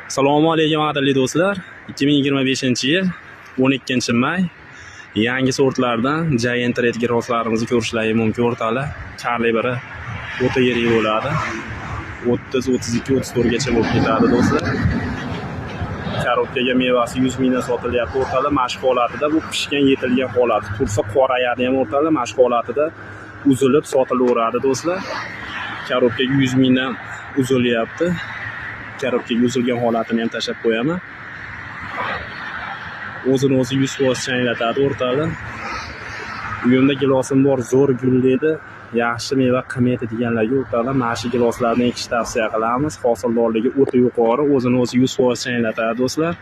Assalomu alaykum, qadrli do'stlar. 2025-yil 12-may, yangi sortlardan Giant Red giloslarimizni ko'rishlaringiz mumkin, o'rtoqlar. Kalibri o'ta yirik bo'ladi. 30, 32, 34 gacha bo'lib ketadi, do'stlar. Korobkaga mevasi 100 mingdan sotilyapti, o'rtoqlar. Mana shu holatida, bu pishgan, yetilgan holati. Tursa qorayadi ham, o'rtoqlar, mana shu holatida uzilib sotilaveradi, do'stlar. Korobkaga 100 mingdan uzilyapti. Korobkaga uzilgan holatini ham tashlab qo'yaman. O'zini o'zi 100% changlatadi, o'rtoqlar. Uyimda gilosim bor, zo'r gullaydi, yaxshi meva qilmaydi deganlarga, o'rtoqlar, mana shu giloslarni ekishni tavsiya qilamiz. Hosildorligi o'ta yuqori, o'zini o'zi 100% changlatadi, do'stlar.